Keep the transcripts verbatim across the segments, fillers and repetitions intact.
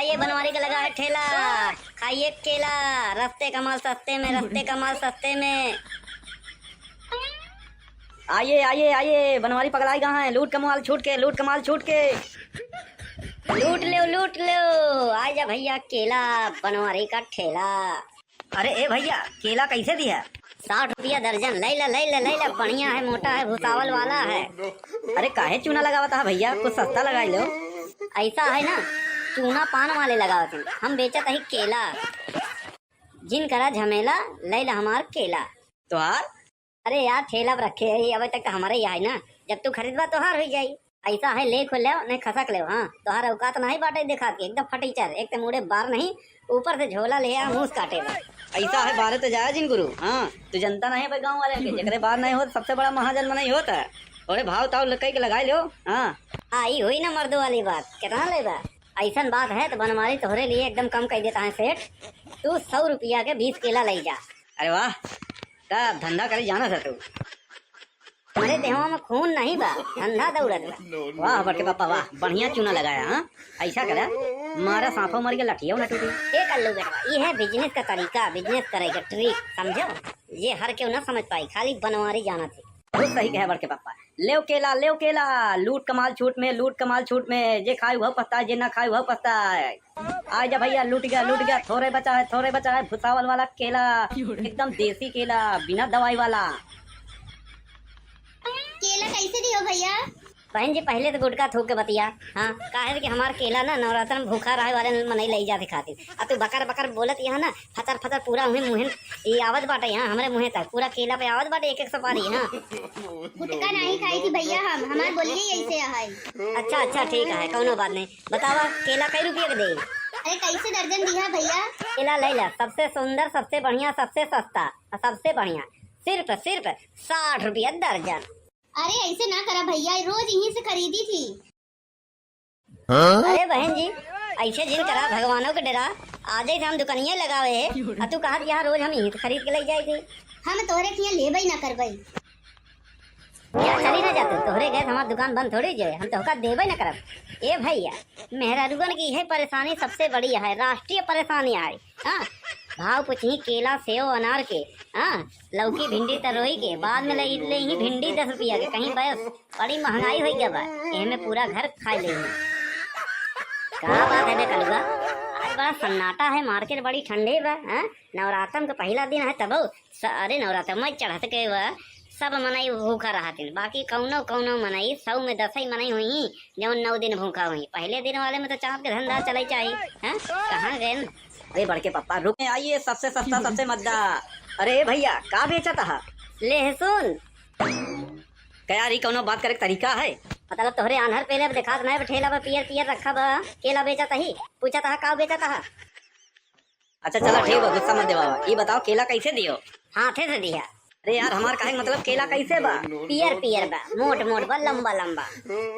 ये बनवारी का लगा है ठेला, खाइए केला, रस्ते का माल सस्ते में, रस्ते का माल सस्ते में। आइए, आइए, आइए, बनवारी पगलाए गा है, लूट का माल छूट के, लूट का माल छूट के। लूट लो, लूट लो, आ जा भैया केला, बनवारी का ठेला। अरे ए भैया, केला कैसे दिया? साठ रुपया दर्जन। ले ला, ले ला, ले ला, बढ़िया है, मोटा है, भुसावल वाला है। अरे काहे चूना लगावत है भैया, कुछ सस्ता लगाई लो। ऐसा है ना, चूना पान वाले लगावत हैं, हम बेचत ही केला। जिन करा झमेला, ले ला हमार केला। तोहार? अरे यार, ठेला पर रखे है, अबे तक तो हमारे ही आए ना। जब तू खरीदबा, तोहार हो जाई। ऐसा है, ले खो ले, नहीं खसक ले। हाँ, तोहार औकात नहीं बाटे दिखात के, एकदम फटीचर, एक तो मुड़े बार नहीं, ऊपर से झोला ले आ, मूस काटे बा। ऐसा है, बारे तो जाए जिन गुरु। हाँ, तू जनता नहीं भाई, गाँव वाले के, जेकरे बार नहीं होत, सबसे बड़ा महाजन मनई होत है। थोड़े भाव ताव कई के लगाई लो। हाँ। आई हुई ना मर्दों वाली बात, कितना लेबा? ऐसन बात है तो बनवारी तोहरे लिए एकदम कम कर देता है सेठ, तू सौ रुपया के बीस केला ले जा। अरे वाह, का धंधा करे जाना था तू। हमरे देहवा में खून नहीं बा, धंधा दौड़त बा। वाह बड़के पापा वाह, बढ़िया चूना लगाया। हाँ, ऐसा करा, मारा सांफो मर के लठियो ना टूटी। ए कल्लू बेटवा, ये है बिजनेस का तरीका, बिजनेस करे के ट्रिक, समझो? ये हर केहू ना समझ पाई, खाली बनवारी जाना थी। बहुत सही कहे बड़के पापा। लेव केला, लेव केला, लूट कमाल छूट में, लूट कमाल छूट में, जे खाए वह पछताए, जे ना खाए वह पछताए। आ जा भैया, लूट गया, लूट गया, थोड़े बचा है, थोड़े बचा है, भुसावल वाला केला, एकदम देसी केला, बिना दवाई वाला। केला कैसे दियो भैया? बहन जी, पहले तो गुटखा थूक के बतिया। हाँ, काहे कि हमार केला ना नवरात्र में भूखा रहे वाले मनई ले जाते खातिर। आ तू बकर बकर बोलत यहाँ ना, फचर फचर पूरा उहे मुँहे ई आवत बाटे यहाँ, हमरे मुँहे तक पूरा केला पे आवत बाटे एक एक सुपारी। हाँ। गुटखा नहीं खाई थी भैया हम, हमार बोलिए ऐसे है। अच्छा अच्छा, ठीक है, कौनो बात नहीं। बतावा, केला कई रुपया के दे? अरे कैसे दर्जन दिया भैया? केला ले ला, सबसे सुंदर, सबसे बढ़िया, सबसे सस्ता और सबसे बढ़िया, सिर्फ सिर्फ साठ रुपया दर्जन। अरे ऐसे ना करा भैया, रोज यहीं से खरीदी थी। अरे बहन जी, ऐसे जिन करा, भगवानों के डरा। आज ही हम दुकानिया लगावे है, और तू कहा कि यहाँ रोज हम यहीं से खरीद के ले जाए थे। हम तोहरे किया लेबे ना करबे। यार चली ना जाते, तोहरे गए हमार दुकान बंद थोड़ी जे, हम तोहका देबे ना करब। ए भैया, मेहरारुअन की यह परेशानी सबसे बड़ी है, राष्ट्रीय परेशानी है। हाँ, भाव पूछी केला, सेव, अनार के, हाँ, लौकी, भिंडी, तरोई के, बाद में ले, ले ही भिंडी दस रुपया के, कहीं बस बड़ी महंगाई हो गया बा, एहमे पूरा घर खा ले। का बात है बे कलुआ, आज बड़ा सन्नाटा है, मार्केट बड़ी ठंडे बा, हाँ? नवरातम के पहला दिन है तबो स-, अरे नवरातम में चढ़त के बा, सब मनई भूखा रहत हैं, बाकी कौनो कौनो मनई, सौ में दस ही मनई हुई, जौन नौ दिन भूखा हुई। पहले दिन वाले में तो चाप के धंधा चले चाहिए, हैं? कहाँ गए न? अरे बड़के पप्पा, रुक, आइए, सबसे सस्ता, सबसे मद्दा। अरे भैया, का बेचत हा? लहसुन। का यार, ई कौनो बात करे के तरीका है? मतलब तोहरे आन्हर पेले अब देखात नहीं, ठेला पे पियर पियर रखा बा, केला बेचत ही, पूछत हा, का बेचत हा? अच्छा चला ठीक बा, गुस्सा मत देवा। ई बताओ, केला कैसे दियो? हाथे से दिया। अरे यार, हमार कहे के मतलब केला कैसे बा? पियर पियर बा, मोट मोट बा, लंबा लंबा।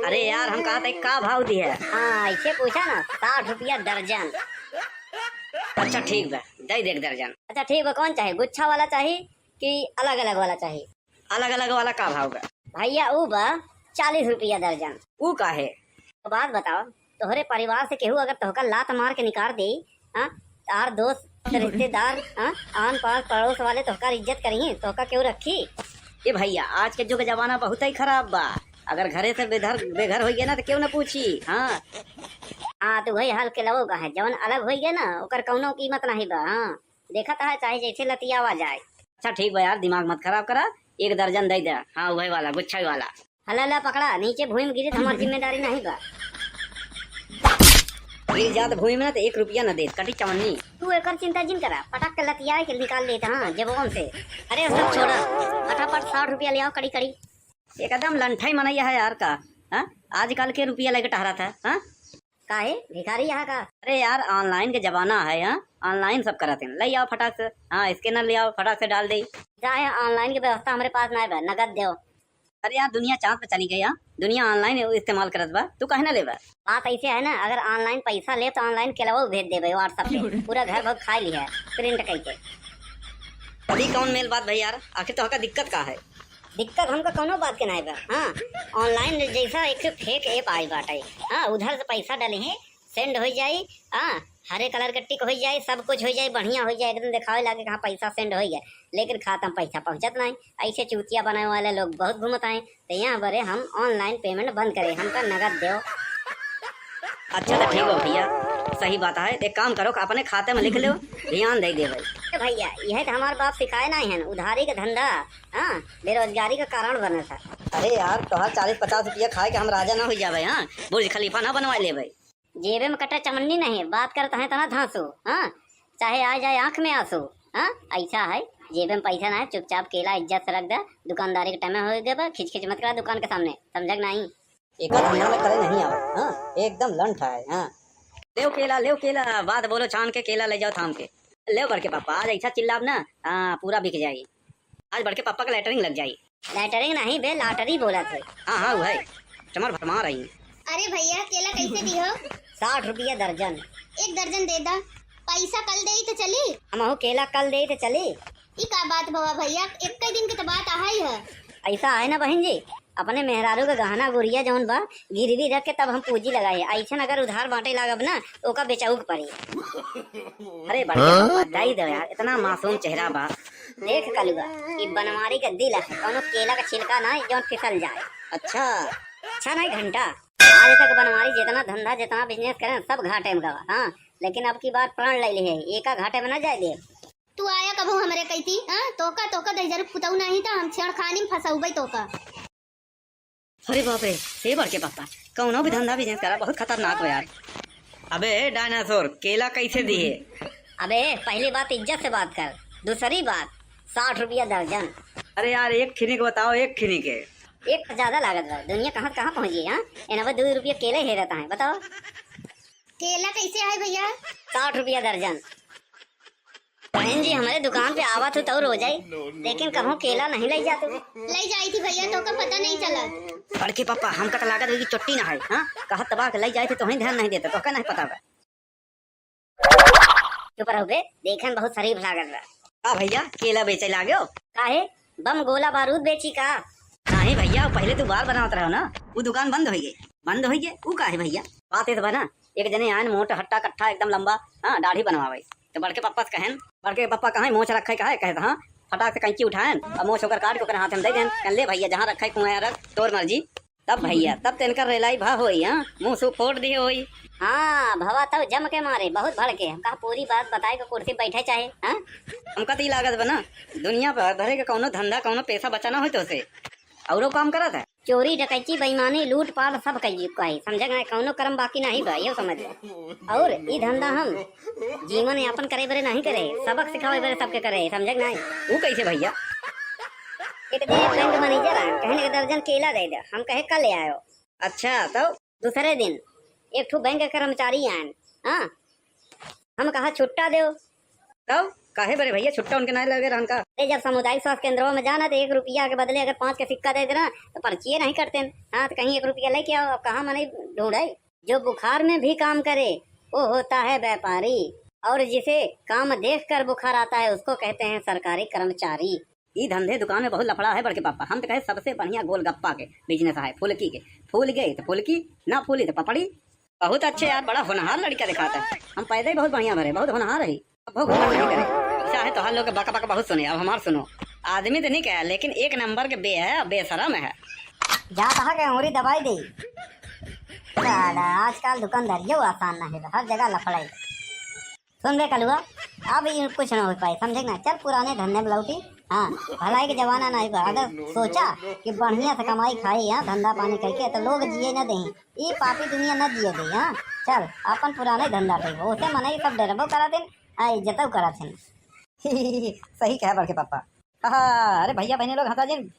अरे यार, हम कहा था का भाव दिया? हाँ, ऐसे पूछा ना, साठ रुपया दर्जन। अच्छा ठीक बा, दे दे एक दर्जन। अच्छा ठीक बा, कौन चाही, गुच्छा वाला चाही कि अलग अलग वाला चाही? अलग अलग वाला का भाव बा? भैया ऊ बा चालीस रुपया दर्जन। ऊ का है? तो बात बताओ, तोहरे परिवार से केहू अगर तोहका लात मार के निकाल दे, हाँ, तार दोस्त, रिश्तेदार, हाँ, आन पास पड़ोस वाले तोहका इज्जत करिए, तोहका केहू रखी? ए भैया, आज के जुग जमाना बहुत ही खराब बा। अगर घरे से बेधर बेघर हो गया ना तो केहू ना पूछी। हाँ। हाँ, तो वही हाल केलवो का है, जवन अलग हो गया ना, ओकर कौनो कीमत नहीं बा। हाँ, देखत है चाहे जैसे लतियावा जाए। अच्छा ठीक बा यार, दिमाग मत खराब करा, एक दर्जन दे दे। हाँ, वही वाला, गुच्छा वाला। हला ला पकड़ा, नीचे भूमि में गिरे तो हमार जिम्मेदारी नहीं बा। गिर जात भूमि में ना तो एक रुपया न दे, कटी चवन्नी। तू एकर चिंता जिन करा, पटक के लतिया के निकाल लेता, हाँ, जेबवन से। अरे सब छोड़ा, फटाफट साठ रुपया ले आओ, कड़ी कड़ी। एकदम लंठाई मनैया है यार का, हाँ? आजकल के रुपया लेके टहरा था, हाँ? काहे, भिखारी यहाँ का? अरे यार, ऑनलाइन के जमाना है, हाँ? ऑनलाइन सब करत हैं, ले आओ फटाक से, हाँ, स्कैनर ले आओ, फटाक से डाल दे। जा है, ऑनलाइन की व्यवस्था हमारे पास ना है, नगद दो। अरे यार, दुनिया चांद पे चली गई, हाँ? दुनिया ऑनलाइन इस्तेमाल करत बा, तू काहे ना लेबा? बात ऐसे है ना, अगर ऑनलाइन पैसा ले तो ऑनलाइन केलवा भेज देबे WhatsApp पे, पूरा घर भर खा ली है, प्रिंट करके। अभी कौन मेल बात भाई यार, आखिर तोहका दिक्कत का है? दिक्कत हमका कौनो बात के नहीं बा। हाँ, ऑनलाइन जैसा एक फेक ऐप आई बाटे। हाँ, उधर से पैसा डाले हैं, सेंड हो जाई। हाँ, हरे कलर के टिक हो जाई, सब कुछ हो जाई, बढ़िया हो जाई, एकदम देखावे लागे कि हाँ, पैसा सेंड हो गया, लेकिन खाता में पैसा पहुंचत नहीं। ऐसे चूतिया बनावे वाले लोग बहुत घूमत हैं। तो यहाँ बरे हम ऑनलाइन पेमेंट बंद करे, हमका नगद दो। अच्छा तो ठीक हो भैया, सही बात है। एक काम करो, अपने खाते में लिख लो, ध्यान दे दे भाई। ए भैया, यह तो हमारे बाप सिखाए नहीं है, उधारी का धंधा, हाँ, बेरोजगारी का कारण बने था। अरे यार, तोहार चालीस पचास रुपया खाए के हम राजा ना हो जावे, हाँ, बुर्ज खलीफा ना बनवा लेवे। जेबे में कटा चमन्नी नहीं, बात करत है तना धांसू, हाँ, चाहे आ जाए आंख में आंसू। हाँ, ऐसा है, जेबे में पैसा ना है, चुपचाप केला इज्जत से रख दे। दुकानदारी के टाइम हो गए बा, खिच खिच मत करा दुकान के सामने, समझा कि नहीं? एका धंधा में करे नहीं आवे, हाँ, एकदम लंठ है। हाँ, लेव केला, लेव केला, बात बोलो छान के, केला ले जाओ थाम के। लेव बड़के पापा, आज ऐसा चिल्लाब ना, हाँ, पूरा बिक जाई। आज बड़के पापा का लेटरिंग लग जाई। लेटरिंग नहीं बे, लाटरी बोला थे। हाँ हाँ, वही चमर भटमार आई। अरे भैया, केला कैसे दी हो? साठ रुपया दर्जन। एक दर्जन दे दा। पैसा कल दे तो चली। हम हो केला कल दे तो चली। ई का बात बा भैया, एक ही दिन के तो बात आही है। ऐसा है ना बहन जी, अपने मेहरारू के गहना गुरिया जौन बा, गिरवी रख के तब हम पूंजी लगाए। ऐसन अगर उधार बांटे लागब ना, तो ओका बेचाऊ के पड़ी। अरे बड़के पापा, दई दो यार, इतना मासूम चेहरा बा। देख कलुआ, ई बनवारी के दिल है, कौनो केला का छिलका ना जौन फिसल जाए। अच्छा। अच्छा नहीं घंटा, आज तक बनवारी जितना धंधा, जितना बिजनेस करे, सब घाटे में गवा। हाँ, लेकिन अब की बार प्राण ले ली है, एका घाटे में ना जाए दे। तू आया कबू हमरे कैती, हाँ? तोका, तोका दहिजरू पुतऊ नहीं था, हम छेड़खानी में फंसौबे तोका। अरे बाप रे, हे बड़के पापा, कौनो भी धंधा बिजनेस करा, बहुत खतरनाक हो यार। अबे डायनासोर, केला कैसे दिए? अबे पहली बात इज्जत से बात कर, दूसरी बात साठ रुपया दर्जन। अरे यार, एक खिनी के बताओ, एक खिनी के। एक तो ज्यादा लागत बा, दुनिया कहाँ कहाँ पहुँची, हाँ? एन अब दो रुपया केले हेरत है, बताओ। केला कैसे है भैया? साठ रुपया दर्जन। बहन जी, हमारे दुकान पे आवत हो तो रोज आई, लेकिन कहूँ केला नहीं ले जाते। ले जाई थी भैया, तो का पता नहीं चला। बड़के पापा, हमका तो लागत होगी चोट्टी ना है, हाँ? कहत तबा के ले जाए थे तो ही ध्यान नहीं देता, तो का नहीं पता बा। चुप रहो बे, देखे में बहुत शरीफ लागत बा। का भैया, केला बेचे लागे हो? काहे, बम गोला बारूद बेची का? नहीं भैया, पहले तू बार बनावत रहो ना, वो दुकान बंद हो गई। बंद हो गई? वो का है भैया? बात ये तो बा ना, एक जने आयन मोट हट्टा कट्ठा एकदम लंबा, हाँ, दाढ़ी बनवावे। तो बड़के पप्पा से कहन, बड़के पप्पा कहाँ मोछ रखे कहे, कहत हाँ, फटाक से कैंची उठायन और मोछ ओकर काट के ओकर हाथ में दे देन, कहन, "ले भैया, जहाँ रखे कुआं रख, तोर मर्जी।" तब भैया, तब तो इनकर रेलाई भा होई, हाँ, मुंह सु फोड़ दिए होई। हाँ भवा, तब जम के मारे, बहुत भड़के। हम कहा पूरी बात बताए के कुर्सी बैठे चाहे, हाँ। हमका तो ई लागत बा ना, दुनिया भर भरे के कौनो धंधा, कौनो पैसा बचा ना होई तो से औरो काम करत है। चोरी, डकैती, बेईमानी, लूट पाट सब कई चुका है, समझे ना? कौनो कर्म बाकी नहीं बा, यो समझ ले। और ई धंधा हम जीवन यापन करे बरे नहीं करे, सबक सिखावे बरे सबके करे, समझे ना? वो कैसे भैया? एक दिन एक बैंक मैनेजर आए, कहने के दर्जन केला दे दे। हम कहे कल ले आयो। अच्छा, तो दूसरे दिन एक ठो बैंक के कर्मचारी आए, हाँ, हम कहा छुट्टा दो। तब काहे बरे भैया छुट्टा उनके नहीं लगे रहन का? अरे, जब सामुदायिक स्वास्थ्य केंद्रों में जाना तो एक रुपया के बदले अगर पाँच के सिक्का दे देना तो पर्चिए नहीं कटते। हाँ, तो कहीं एक रुपया लेके आओ, अब कहाँ मने ढूंढे? जो बुखार में भी काम करे, वो होता है व्यापारी, और जिसे काम देख कर बुखार आता है, उसको कहते हैं सरकारी कर्मचारी। ई धंधे दुकान में बहुत लफड़ा है बड़के पापा। हम तो कहे सबसे बढ़िया गोलगप्पा के बिजनेस है, फुलकी के। फूल गए तो फुलकी, ना फूली तो पपड़ी। बहुत अच्छे यार, बड़ा होनहार लड़का दिखाता है। हम पैदा ही बहुत बढ़िया भरे, बहुत होनहार है। अब घमंड नहीं करे। ऐसा है तो हर लोग के बक बक बहुत सुने, अब हमार सुनो। आदमी तो नहीं कहे, लेकिन एक नंबर के बे है, बेशरम है। जा कहा के उंगली दबाई दे। साला, आजकल दुकानदारियो आसान नहीं है, हर जगह लफड़ाई। सुन बे कलुआ, अब ई कुछ ना हो पाए, समझे ना? चल पुराने धंधे में लौटी। हाँ, भलाई के जमाना नहीं बा। अगर सोचा कि बढ़िया से कमाई खाई, हाँ, धंधा पानी करके, तो लोग जिए न देही, ई पापी दुनिया न जिए दे। हाँ, चल अपन पुराने धंधा पे, ओसे मनई सब डरबो करा दिन, आ इज्जतो करा दिन। सही कहा बड़के पापा। हाँ, अरे भैया बहने लोग हंसा जिन,